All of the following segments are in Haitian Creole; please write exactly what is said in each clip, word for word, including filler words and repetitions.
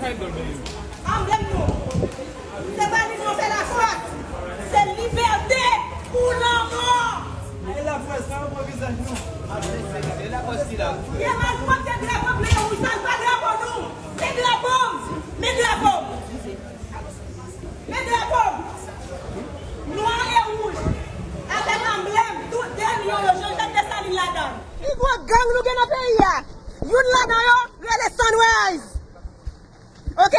Anblèm nou. Se pa li nou fè lafòs. Se libète ou lanmò. E lafòs la, ou pran vizaj nou. E lafòs ki la. Gen malpwòpte drapo ble e wouj, sa l pa drapo nou. Men drapo m. Men drapo m. Men drapo m. Nwa e wouj. Avèk anblèm, tout de lyon yo, Jean Jacques Dessalines ladan l. Pi gwo gang nou gen nan peyi a. Youn ladan yo, rele Sunrise. Ok?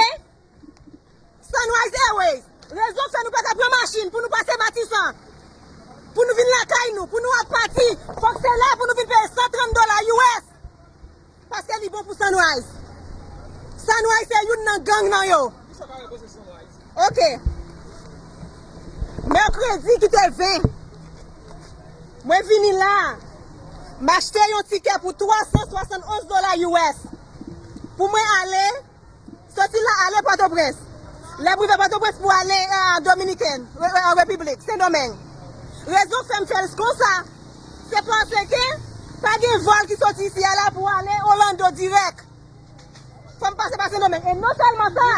Sunrise Airways. Rezon k fè nou pa ka pran machin pou nou pase Matisan. Pou nou vin lakay nou, pou nou ap pati. Fòk se la pou nou vin peye san trant dola U S. Paske li bon pou Sunrise. Sunrise se youn nan gang nan yo. Ok. Mèkredi ki te ven, mwen vini la. M achte yon tikè pou twa san swasann onz dola U S. Pou mwen ale Soti la ale Pòtoprens. Lè m rive Pòtoprens pou ale, eh, Dominiken, Re- Re- Repiblik, Sendomeng. Rezon k fè m fè l konsa, se paske pa gen vòl ki soti isi a la pou ale Orlando dirèk. Fò m pase pa Sendomeng. E non sèlman sa,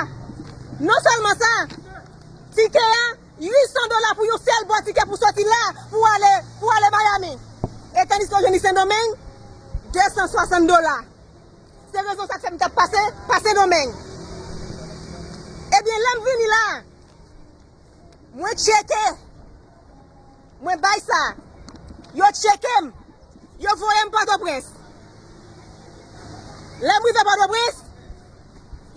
non sèlman sa, tikè a, uit san dola pou yon sèl bò tikè pou soti la, pou ale, pou ale Miami. E tandiske w jwenn li Sendomeng, de san swasann dola. Se rezon sa k fè m t ap pase, pase Sendomeng. Ebyen, lè m vini la, mwen tcheke. Mwen bay sa. Yo tcheke m. Yo voye m Pòtoprens. Lè m rive Pòtoprens,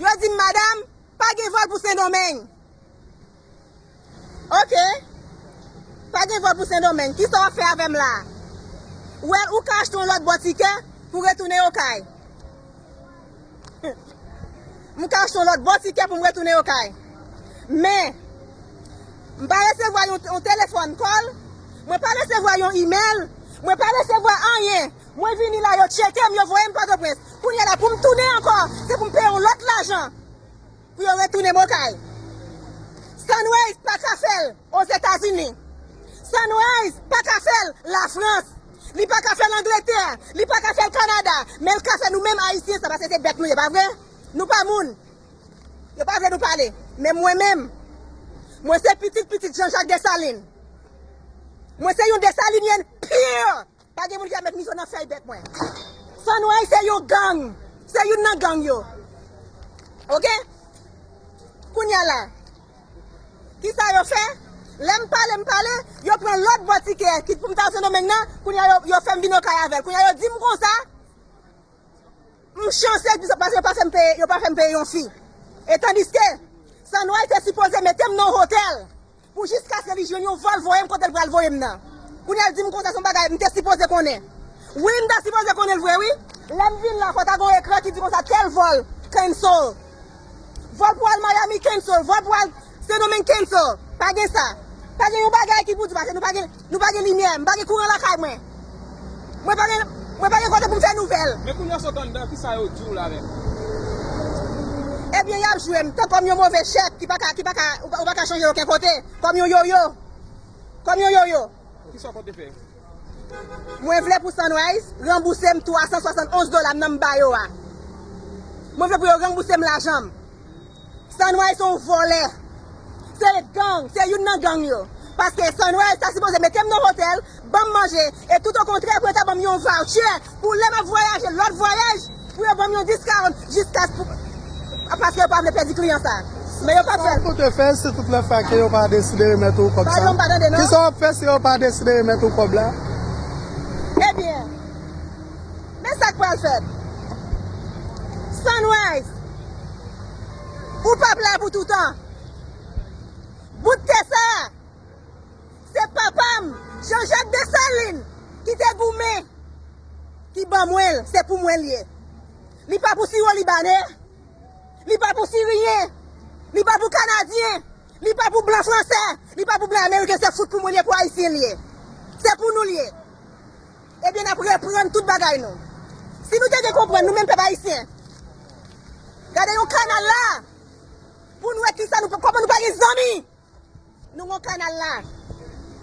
yo di m, "Madanm, pa gen vòl pou Sendomeng." Ok. Pa gen vòl pou Sendomeng. Kisa w ap fè avè m la? Ou wè, ou ka achte yon lòt bò tikè pou retounen Okay. M ka achte yon lòt bò tikè pou m retounen Okay. Men, m pa resevwa yon, yon telefòn call. Mwen pa resevwa yon email. Mwen pa resevwa anyen. Mwen vini la, yo tcheke m, yo voye m Pòtoprens. Kounye a la, pou m tounen ankò, se pou m peye yon lòt lajan pou yo retounen m Okay. Sunrise pa ka fè l Ozetazini. Sunrise pa ka fè l Lafrans. Li pa ka fè l Angletè. Li pa ka fè l Kanada. Men l ka fè nou menm Ayisyen sa, paske se bèt nou ye, pa vre? Nou pa moun. Yo pa vle nou pale. Men mwen menm, mwen se pitit pitit Jean Jacques Dessalines. Mwen se yon Dessalinienne pure. Pa gen moun ki ka met mizo nan fèy bèt mwen. Sunrise se yon gang. Se youn nan gang yo. Ok? Kounye a la, kisa yo fè? Lè m pale, m pale, yo pran lòt bò tikè, kit pou m ta Sendomeng nan, kounye a yo, yo fè m vin Okay avè l. Kounye a yo di m konsa, m chanse, paske yo pa fè m peye, yo pa fè m peye yon fi. E tandiske, Sunrise te sipoze mete m nan yon otèl. Pou jiskaske li jwenn yon vòl voye m kote l pral voye m nan. Kounye a l di m konsa se yon bagay m te sipoze konnen. Wi, m ta sipoze konnen l vre, wi. Lè m vin la, fò ta gen yon ekran ki di konsa tèl vòl cancel. Vòl pou al Miami cancel. Vòl pou al Sendomeng cancel. Pa gen sa. Pa gen yon bagay ki pou di, paske nou pa gen Nou pa gen limyè, m pa gen kouran lakay mwen. Mwen pa gen, mwen pa gen kote pou m fè nouvèl. Men kounye a sot anndan, kisa yo di w la menm? Ebyen, y ap jwe m tan kòm yon move chèk ki pa ka, ki pa ka, ou pa, ou pa ka chanje okenn kote. Kòm yon yoyo. Kòm yon yoyo. Kisa w konte fè? Mwen vle pou Sunrise ranbouse m twa san swasann onz dola m nan m ba yo a. Mwen vle pou yo ranbouse m lajan m. Sunrise se yon vòlè. Se gang, se youn nan gang yo. Paske Sunrise ta sipoze mete m nan otèl, ban m manje, e tout okontrè, pou yo ta ban m yon voucher, pou lè m ap vwayaje, lòt vwayaj, pou yo ban m yon discount, jiska pou, paske yo pa vle pèdi kliyan sa. Men yo pa fè l. Sa w konte fè si tout lè fwa ke yo pa deside remèt ou kòb sa? Padon, m pa tande non. Kisa w ap fè si yo pa deside remèt ou kòb la? Ebyen, men sa k pral fèt. Sunrise, ou p ap la pou toutan. Bout tè sa a, se papa m, Jean Jacques Dessalines, ki te goumen, ki ban mwen l, se pou mwen l ye. Li pa pou siwo libanè, li pa pou siriyen, li pa pou kanadyen, li pa pou blan fransè, li pa pou blan ameriken, se fout pou mwen l ye, pou ayisyen l ye. Se pou nou l ye. Ebyen, n ap reprann tout bagay nou. Si nou te gen konprann, nou menm pèp ayisyen, gade yon kanal la, pou n wè kisa nou, kòman nou pa gen zanmi. Nou gon kanal la.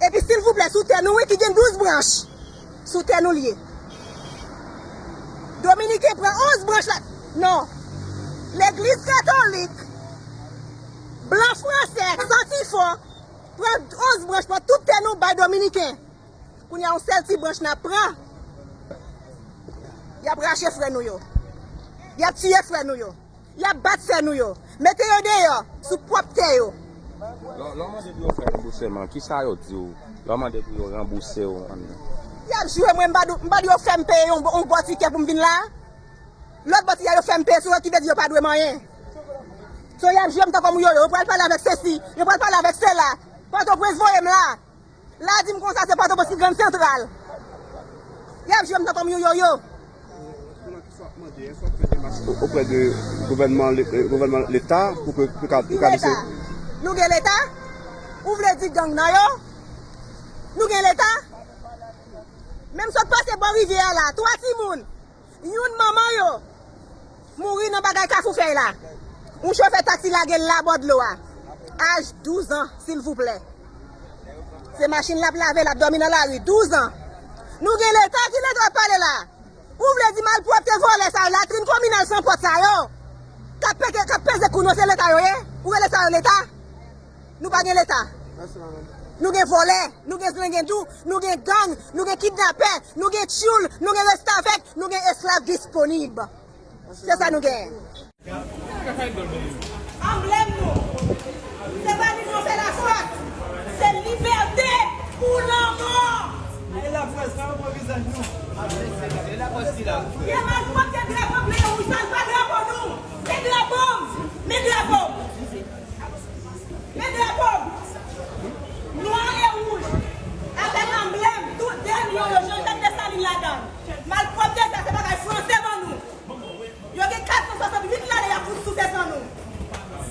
Epi, silvouplè, sou tè nou, wi, ki gen douz branch. Sou tè nou l ye. Dominiken pran onz branch la. Non. Legliz katolik. Blan fransè, santifon, pran onz branch, pran tout tè nou bay Dominiken. Kounye a, yon sèl ti branch n ap pran. Y ap rache frè nou yo. Y ap tiye frè nou yo. Y ap bat sè nou yo. Mete yo deyò, sou pwòp tè yo. Lè, lè w mande pou yo fè ranbousèman, kisa yo di w? Lè w mande pou yo ranbouse w, an. Y ap joure mwen, m pa di, m pa di yo fè m peye yon, yon bò tikè pou m vin la. Lòt bò tikè yo fè m peye sou yo, ki vle di yo pa dwe m anyen. So, y ap joure m tankou yon yoyo. Yo pral pale avèk sesi, yo pral pale avèk sela. Pòtoprens voye m la. La di m konsa se Pòtoprens ki Grand Central. Y ap joure m tankou yon yoyo. Auprès de gouvènman, gouvènman Leta pou ke, pou ka, pou ka lese. Nou gen Leta? Ou vle di gang nan yo? Nou gen Leta? Menm sot pase bò rivyè a la, twa timoun, youn manman yo mouri nan bagay Kafou Fèy la. Yon chofè taksi lage l la bò dlo a. Aj douz an, silvouplè. Se machin l ap lave, l ap dòmi nan lari. Douz an. Nou gen Leta, ki Leta w ap pale la? Ou vle di malpwòpte vòlè sa yo, latrin kominal san pòt sa yo, k ap peke, k ap peze kou nou, se Leta yo ye? Ou rele sa yo Leta? Nou pa gen Leta. Nou gen vòlè, nou gen zlendendou, nou gen gang, nou gen kidnapè, nou gen tchoul, nou gen restavèk, nou gen esklav disponib. Se sa nou gen. Anblèm nou, se pa nou nou fè lafòs, se libète ou lanmò. E laprès pa yon bon vizaj non. E laprès ki la. Pye malpwòpte drapo ble e wouj sa l pa drapo nou. Se drapo m, men drapo m. Men drapo m. Nwa e wouj. Avèk anblèm, tou dènye yo, Jean-Jacques Dessalines ladan l. Malpwòpte sa, se bagay franse ban nou. Yo gen kat san swasanntuit lane y ap fout souse san nou.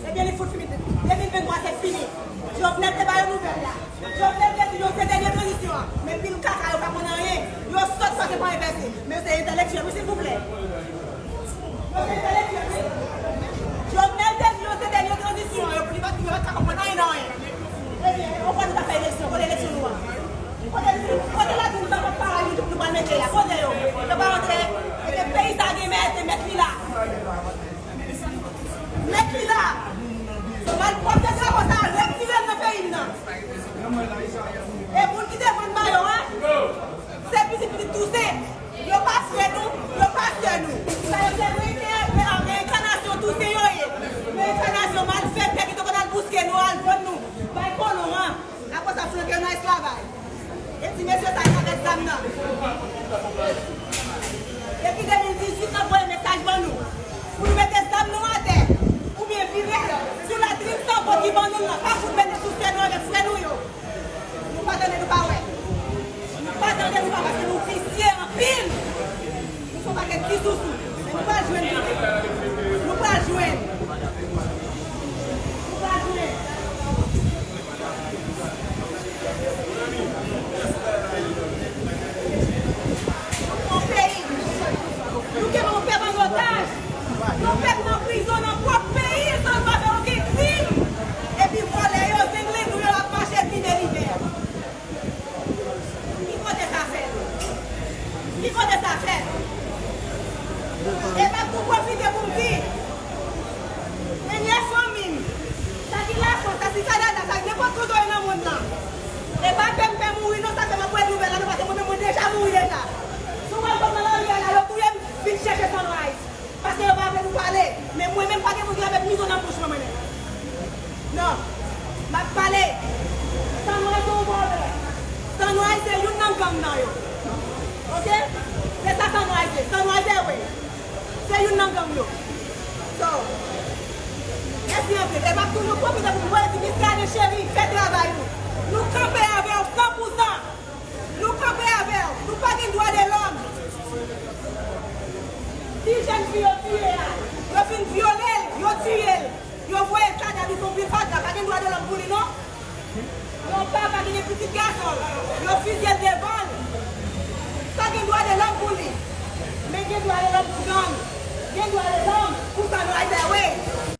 Ebyen, li fout fini. De mil venntwa se fini. Jovenel te ba yo nouvèl la. Jovenel te di yo se dènye tranzisyon an. Men pil kaka yo pa konn anyen. Yo sòt pase pa envèse. Men yo se entèlektyèl, wi, silvouplè. Yo se entèlektyèl, wi. Jovenel te di yo se dènye tranzisyon an. Yo, li pa, yo pa ka konprann anyen nan anyen. Ebyen, yon fwa nou ta fè eleksyon, kote eleksyon nou an? Kote, kote la nou pa, pa la nou, nou pral mete la? Kote yo? Yo pa antre. Ebyen, peyi sa gen mèt, e mèt li la. Mèt li la. Malpwòpte drapo sa, retire l nan peyi m nan. E moun ki te vann mayo a, se pitit pitit Tousen. Yo pa frè nou, yo pa sè nou. Sa yo se reenka-, reenkanasyon Tousen yo ye. Reenkanasyon malfektè ki te konn al bouske nou, al vann nou bay kolon an. Apre sa, flanke yo nan esklavaj. E ti mesye sa yo avèk zam nan. Depi de mil dizuit, n ap voye mesaj ban nou pou nou mete zam nou atè, oubyen vire l sou latrin sanpòt ki ban nou l lan. Pa fout mete sou sè nou avèk frè nou yo. Nou pa tande, nou pa wè. Nou pa tande, nou pa wè, paske nou visye anpil. Nou se yon pakèt ti sousou. Men nou pral jwenn, nou pral jwenn. Nou pral jwenn. Yon peyi, nou kenbe yon pèp an otaj. Yon pèp nan prizon nan pwòp peyi l, san l pa fè okenn krim. Epi vòlè yo, zenglendou yo ap mache vide libè. Ki kote sa fèt? Ki kote sa fèt? E m ap tou pwofite pou m di, premye fanmi m, sa ki Lafrans, sa ki Kanada, sa ki nenpòt kote w ye nan mond lan, e pa pè m fè mouri non, sa fè m ap wè nouvèl la non, paske mwen menm mwen deja mouri deja. Si w wè m sot nan lari a la, yo touye m, vin chèche Sunrise. Paske yo pa vle nou pale. Men mwen menm, pa gen moun ki ka met mizou nan bouch mwen, mwen menm. Non. M ap pale. Sunrise se yon vòlè. Sunrise se youn nan gang nan yo. Oke? Se sa Sunrise ye. Sunrise ye, wi. Se youn nan gang yo. So, mèsi anpil. E m ap toujou pwofite pou m voye di Miskaden cheri, fè travay ou. Nou kanpe avè w san pou san. Nou kanpe avè w. Nou pa gen dwa de lòm. Ti jèn fi yo tiye a, yo fin vyole l, yo tiye l. Yo voye kadav li sou pil fatra. Pa gen dwa de lòm pou li, non. Yon papa ki gen pitit gason l, yo fizye l devan l. Pa gen dwa de lòm pou li. Men gen dwa de lòm pou gang. Gen dwa de lòm pou Sunrise, wi.